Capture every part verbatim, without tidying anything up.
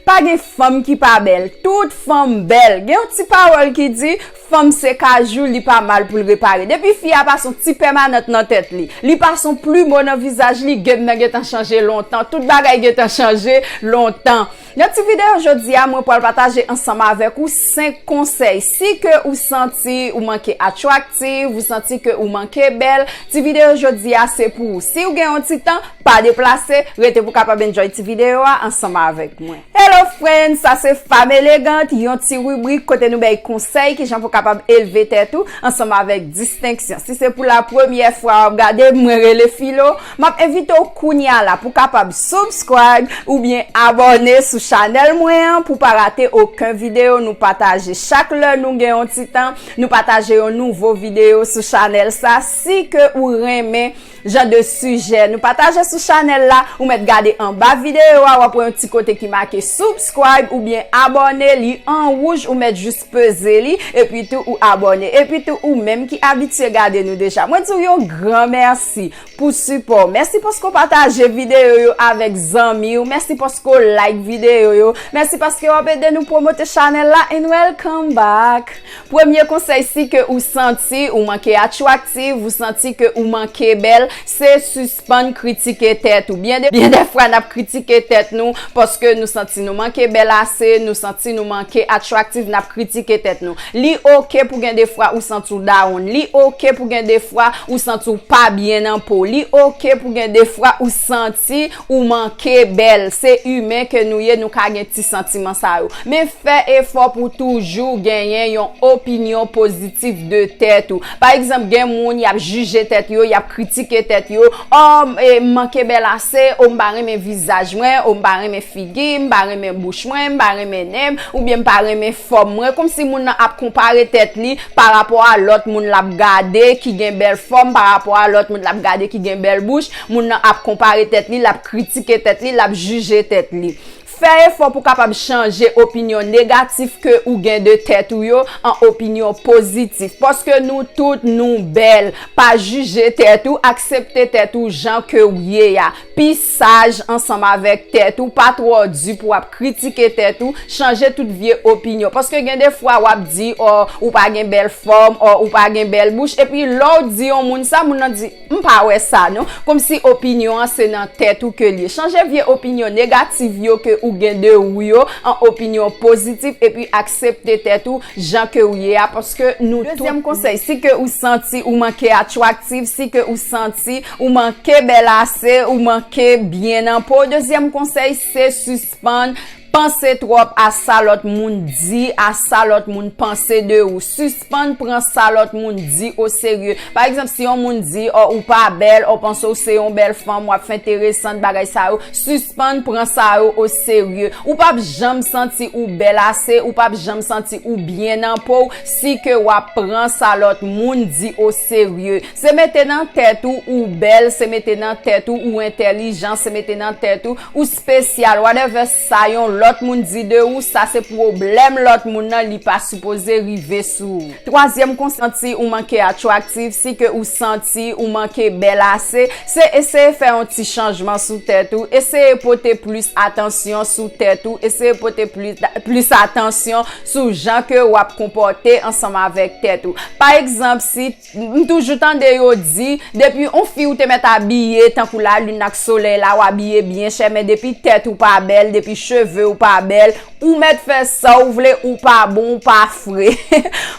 Pa gen fanm ki pa bèl. Tout fanm bèl. Gen yon ti pawòl ki di, fanm se kajou, li pa mal pou l repare. Depi fi a pa se yon ti pèmanant nan tèt li, li pa se yon plimo nan vizaj li, game nan gentan chanje lontan. Tout bagay gentan chanje lontan. Nan ti videyo jodi a, mwen pral pataje ansanm avèk ou senk konsèy. Si ke ou santi ou manke atraktif, ou santi ke ou manke bèl, ti videyo jodi a se pou ou. Si ou gen yon ti tan, pa deplase, rete pou kapab enjoy ti videyo a ansanm avèk mwen. Hello friends, sa se Femme Élégante, yon ti ribrik kote nou bay konsèy kijan pou kapab elve tèt ou ansanm avèk distenksyon. Si se pou la premyè fwa w ap gade m, mwen rele Filo, m ap envite w kounye a la pou kapab subscribe oubyen abòne sou chanèl mwen an pou pa rate okenn videyo nou pataje. Chak lè nou gen yon ti tan, nou pataje yon nouvo videyo sou chanèl sa. Si ke ou renmen jan de sijè nou pataje sou chanèl la, ou mèt gade anba videyo a, w ap wè yon ti kote ki make subscribe oubyen abòne, li an wouj, ou mèt jis peze li, epi tou ou abòne. Epi tou ou menm ki abitye gade nou deja, mwen di w yon gran mèsi pou sipò w. Mèsi paske w pataje videyo yo avèk zanmi w. Mèsi paske w like videyo yo. Mèsi paske w ap ede nou pwomote chanèl la. And welcome back. Premye konsèy, si ke ou santi ou manke atraktif, ou santi ke ou manke bèl, se sispann kritike tèt ou. Byen de, byen de fwa n ap kritike tèt nou paske nou santi nou manke bèl ase, nou santi nou manke atraktif, n ap kritike tèt nou. Li oke pou gen de fwa ou santi w down. Li oke pou gen de fwa ou santi w pa byen nan po. Li oke pou gen de fwa ou santi ou manke bèl. Se imen ke nou ye, nou ka gen ti santiman sa yo. Men fè efò pou toujou genyen yon opinyon pozitif de tèt ou. Pa egzanp, gen moun y ap jije tèt yo, y ap kritike tèt yo. O, m, e, m manke bèl ase, o, m pa renmen vizaj mwen, o, m pa renmen figi m, m pa renmen bouch mwen, m pa renmen nen m, oubyen m pa renmen fòm mwen. Kòmsi moun nan ap konpare tèt li pa rapò a lòt moun l ap gade ki gen bèl fòm, pa rapò a lòt moun l ap gade ki gen bèl bouch. Moun nan ap konpare tèt li, l ap kritike tèt li, l ap jije tèt li. Fè efò pou kapab chanje opinyon negatif ke ou gen de tèt ou yo an opinyon pozitif. Paske nou tout, nou bèl. Pa jije tèt ou, aksepte tèt ou jan ke w ye a. Pi saj ansanm avèk tèt ou, pa twò di pou w ap kritike tèt ou, chanje tout vye opinyon. Paske gen de fwa w ap di, o, ou pa gen bèl fòm, o, ou pa gen bèl bouch, epi lè w di yon moun sa, moun nan di, m pa wè sa non. Kòmsi opinyon an se nan tèt ou ke l ye. Chanje vye opinyon negatif yo ke ou gen de ou yo an opinyon pozitif epi aksepte tèt ou jan ke ou ye a, paske nou tout. Dezyèm konsèy, si ke ou santi ou manke atraktif, si ke ou santi ou manke bèl ase, ou manke byen nan po, dezyèm konsèy se sispann panse twòp a sa lòt moun di, a sa lòt moun panse de ou. Sispann pran sa lòt moun di o serye. Pa egzanp, si yon moun di, o, ou pa bèl, o, panse w se yon bèl fanm, w ap fè enteresan, bagay sa yo, sispann pran sa yo o serye. Ou p ap janm santi ou bèl ase, ou p ap janm santi ou byen nan po w si ke w ap pran sa lòt moun di o serye. Se mete nan tèt ou ou bèl, se mete nan tèt ou ou entèlijan, se mete nan tèt ou ou spesyal, whatever sa yon lòt moun di de ou, sa se pwoblèm lòt moun nan, li pa sipoze rive sou ou. Twazyèm konsèy, si ou manke atraktif, si ke ou santi ou manke bèl ase, se eseye fè yon ti chanjman sou tèt ou, eseye pote plis atansyon sou tèt ou, eseye pote plis, plis atansyon sou jan ke w ap konpòte ansanm avèk tèt ou. Pa egzanp, si M toujou tande yo di, depi yon fi ou te mèt abiye tankou lalin ak solèy la, w abiye byen chè, men depi tèt ou pa bèl, depi cheve ou pa bèl, ou mèt fè sa ou vle, ou pa bon, ou pa fre.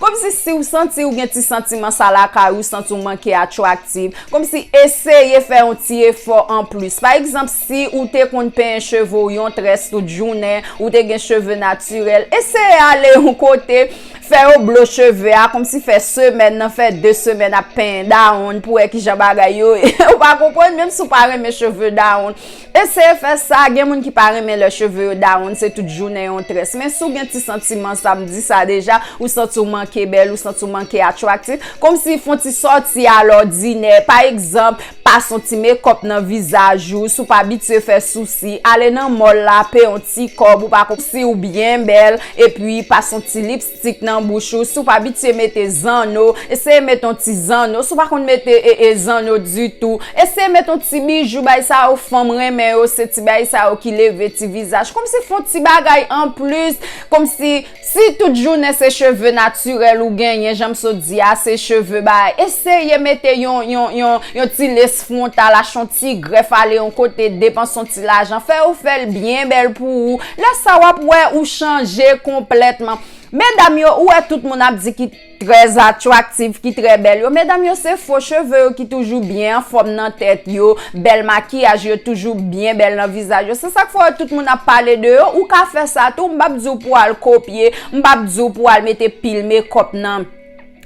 Kòmsi si w santi w gen ti santiman sa lakay ou, santi w manke atraktif, kòmsi eseye fè yon ti efò anplis. Pa egzanp, si ou te konn penyen cheve w yon très tout jounen, ou te gen cheve natirèl, eseye ale yon kote, fè yo blo cheve a, kòmsi fè semèn nan, fè de semèn ap penyen dawonn pou wè kijan bagay yo ye. Ou pa konprann, menm si w pa renmen cheve dawonn. Eseye fè sa, gen moun ki pa renmen lè cheve yo dawonn, se tout jounen yon très. Men si w gen ti santiman sa, m di sa deja, ou santi w manke bèl, ou santi w manke atraktif, kòmsi fè yon ti sòti alòdinè. Pa egzanp, pase yon ti mekòp nan vizaj ou, si w pa abitye fè sousi, ale nan mòl la, peye yon ti kòb, ou pa konn si w byen bèl, epi pase yon ti lipstik nan nan bouch ou, si w pa abitye mete zanno, eseye mete yon ti zanno, si w pa konn mete e, e zanno ditou, eseye mete yon ti bijou, bay sa yo fanm renmen yo, se ti bay sa yo ki leve ti vizaj, kòmsi fè yon ti bagay anplis, kòmsi si tout jounen se cheve natirèl ou genyen, jan m sot di a, se cheve bay, eseye mete yon, yon, yon, yon ti les fwontal, achte yon ti grèf, ale yon kote, depanse yon ti lajan, fè yo fè l byen bèl pou ou, lè sa w ap wè ou chanje konplètman. Medam yo, ou wè tout moun ap di ki trè atraktif, ki trè bèl yo. Medam yo, se fo cheve yo ki toujou byen anfòm nan tèt yo, bèl makiyaj yo toujou byen bèl nan vizaj yo. Se sa k fè tout moun ap pale de yo. Ou ka fè sa tou, m p ap di w pou w al kopye, m p ap di w pou w al mete pil mekòp nan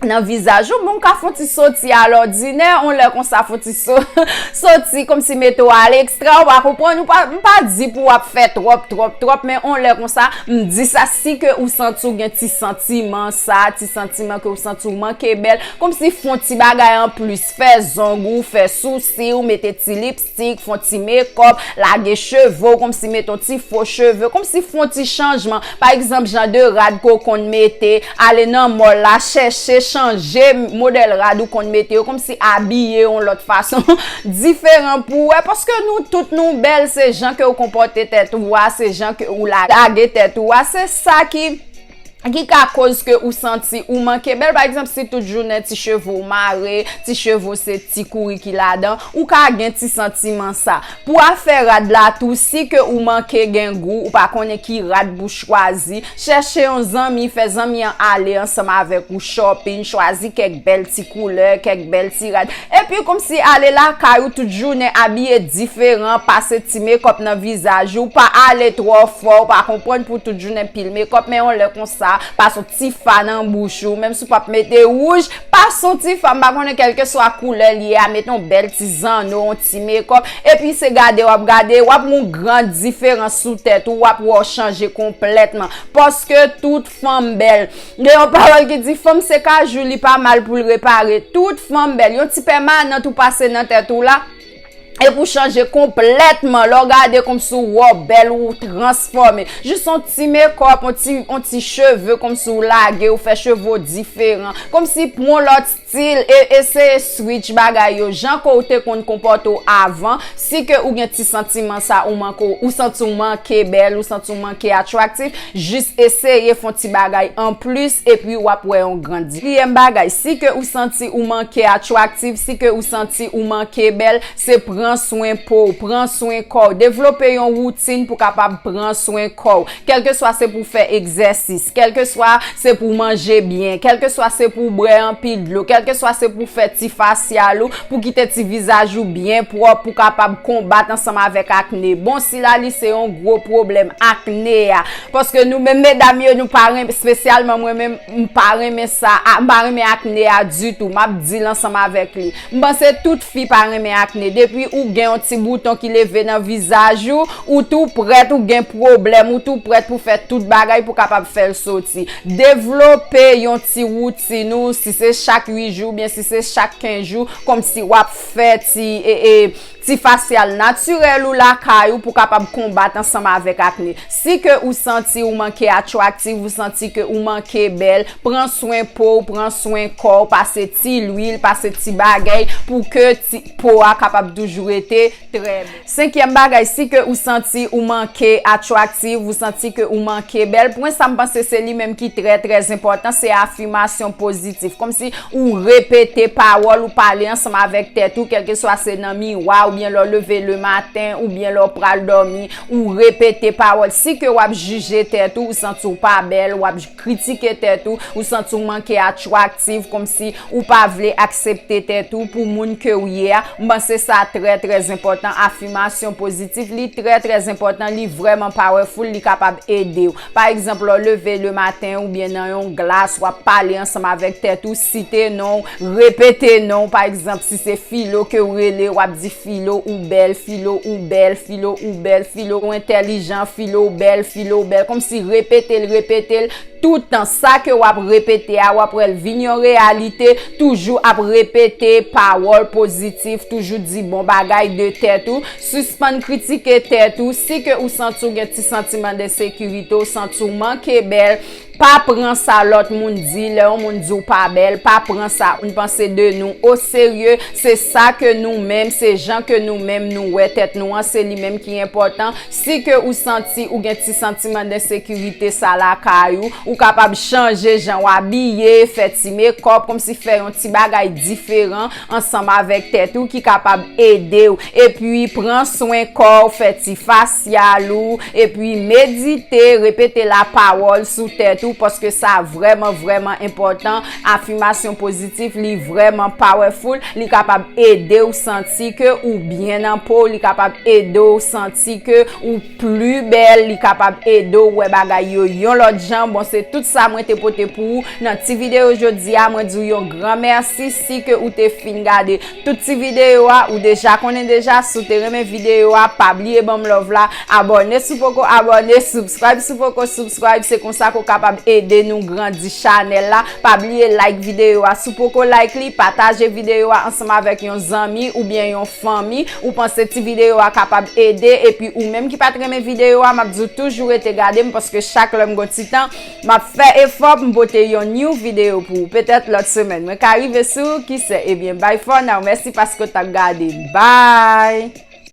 nan vizaj ou, men w ka fè yon ti soti alòdinè, yon lè konsa fè yon ti so, soti kòmsi mete w al ekstra, ou pa konprann, ou pa, m pa di pou w ap fè twòp, twòp, twòp, men yon lè konsa, m di sa, si ke ou santi w gen ti santiman sa, ti santiman ke ou santi w manke bèl, kòmsi fè yon ti bagay anplis, fè zong ou, fè sousi w, mete ti lips, lipstik, fè yon ti mekòp, lage cheve w, kòmsi mete yon ti fo cheve, kòmsi fè yon ti chanjman. Pa egzanp, jan de rad ke w konn mete, ale nan mòl la, chèche chanje modèl rad ou konn mete yo, kòmsi abiye yon lòt fason diferan pou w wè, paske nou tout nou bèl, se jan ke w konpòte tèt ou a, se jan ke ou la-, lage tèt ou a, se sa ki ki ka koz ke ou santi ou manke bèl. Pa egzanp, si tout jounen ti cheve w mare, ti cheve w se ti kouri ki ladan, ou ka gen ti santiman sa. Pou afè rad la tou, si ke ou manke gen gou, ou pa konnen ki rad pou chwazi, chèche yon zanmi, fè zanmi an ale ansanm avèk ou shopping, chwazi kèk bèl ti koulè, kèk bèl ti rad. Epi kòmsi ale lakay ou tout jounen abiye diferan, pase ti mekòp nan vizaj ou, pa ale twò fò, ou pa konprann pou tout jounen pil mekòp, men yon lè konsa, pase yon ti fa nan bouch ou, menm si w p ap mete wouj, pase yon ti fa, m pa konnen kèlkeswa koulè li ye a, mete yon bèl ti zanno, yon ti mekòp, epi se gade w ap gade, w ap wè yon gran diferans sou tèt ou, w ap wè w chanje konplètman, paske tout fanm bèl. Gen yon pawòl ki di, fanm se kajou, li pa mal pou l repare. Tout fanm bèl. Yon ti pèmanant ou pase nan tèt ou la, epi w chanje konplètman. Lè w gade kòmsi w wè w bèl, ou transfòme. Jis yon ti mekòp, yon ti, yon ti cheve kòmsi w lage, ou fè cheve w diferan. Kòmsi pran yon lòt stil, e eseye switch bagay yo. Jan ke w te konn konpòte w avan, si ke ou gen ti santiman sa, ou manke w, ou santi w manke bèl, ou santi w manke atraktif, jis eseye fè yon ti bagay anplis, epi w ap wè yon gran di-, katriyèm bagay, si ke ou santi ou manke atraktif, si ke ou santi ou manke bèl, se pran swen po w, pran swen kò w, devlope yon woutin pou kapab pran swen kò w. Kèlkeswa se pou fè egzèsis, kèlkeswa se pou manje byen, kèlkeswa se pou bwè anpil dlo, kèlkeswa se pou fè ti fasyal ou, pou kite ti vizaj ou byen pwòp, pou kapab konbat ansanm avèk akne. Bon, sila li se yon gwo pwoblèm, akne a. Paske nou menm medam yo, nou pa renmen, espesyalman mwen menm, m pa renmen sa, a, m pa renmen akne a ditou. M ap di l ansanm avèk li. M panse tout fi pa renmen akne. Depi ou gen yon ti bouton ki leve nan vizaj ou, ou tou prèt, ou gen pwoblèm, ou tou prèt pou fè tout bagay pou kapab fè l soti. Devlope yon ti woutin ou, si se chak uit jou, oubyen si se chak kenz jou, kòmsi w ap fè ti, e, e, ti fasyal natirèl ou lakay ou pou kapab konbat ansanm avèk akne. Si ke ou santi ou manke atraktif, ou santi ke ou manke bèl, pran swen po w, pran swen kò w, pase ti lwil, pase ti bagay pou ke ti po a kapab toujou rete trè bèl. Senkyèm bagay, si ke ou santi ou manke atraktif, ou santi ke ou manke bèl, pwen sa m panse se li menm ki trè, trè enpòtan, se afimasyon pozitif. Kòmsi ou repete pawòl ou pale ansanm avèk tèt ou, kèlkeswa se nan miwa, oubyen lè w leve lematen, oubyen lè w pral dòmi, ou repete pawòl. Si ke w ap jije tèt ou, ou santi w pa bèl, w ap kritike tèt ou, ou santi w manke atraktif, kòmsi ou pa vle aksepte tèt ou pou moun ke w ye a, m panse sa trè, trè enpòtan. Afimasyon pozitif, li trè, trè enpòtan, li vrèman powerful, li kapab ede w. Pa egzanp, lè w leve lematen oubyen nan yon glas, w ap pale ansanm avèk tèt ou, site non w, repete non w. Pa egzanp, si se Filo ke w rele, w ap di, Filo, ou bèl, Filo, ou bèl, Filo, ou bèl, Filo, ou entèlijan, Filo, ou bèl, Filo, ou bèl. Kòmsi repete l, repete l, toutan. Sa ke w ap repete a, w ap wè l vin yon reyalite, toujou ap repete pawòl pozitif, toujou di bon bagay de tèt ou, sispann kritike tèt ou. Si ke ou santi w gen ti santiman de ensekirite, ou santi w manke bèl, Pa pran sa lòt moun di, lè yon moun di w pa bèl, pa pran sa moun panse de nou oserye. Se sa ke nou menm, se jan ke nou menm nou wè tèt nou an, se li menm ki enpòtan. Si ke ou santi ou gen ti santiman densekirite sa lakay ou, ou kapab chanje jan w abiye, fè ti mekòp, kòmsi fè yon ti bagay diferan ansanm avèk tèt ou ki kapab ede w. Epi pran swen kò w, fè ti fasyal ou, epi medite, repete lapawòl sou tèt ou, paske sa vrèman, vrèman enpòtan. Afimasyon pozitif, li vrèman powerful, li kapab ede w santi ke ou byen nan po w, li kapab ede w santi ke ou pli bèl, li kapab ede w wè bagay yo yon lòt jan. Bon, se tout sa mwen te pote pou ou nan ti videyo jodi a. Mwen di w yon gran mèsi si ke ou te fin gade tout ti videyo a. Ou deja konnen deja, si w te renmen videyo a, pa bliye ban m love la. Abòne si w poko abòne, subscribe si w poko subscribe. Se konsa ke w kapab ede nou grandi chanèl la. Pa bliye like videyo a si w poko like li, pataje videyo a ansanm avèk yon zanmi oubyen yon fanmi ou panse ti videyo a kapab ede, epi ou menm ki pa t renmen videyo a, m ap di w toujou rete gade m, paske chak lè m gon ti tan, m ap fè efò pou m pote yon new videyo pou ou. Petèt lòt semèn mwen ka rive sou ou, kisè. Ebyen, bye for now. Mèsi paske w t ap gade. Bye!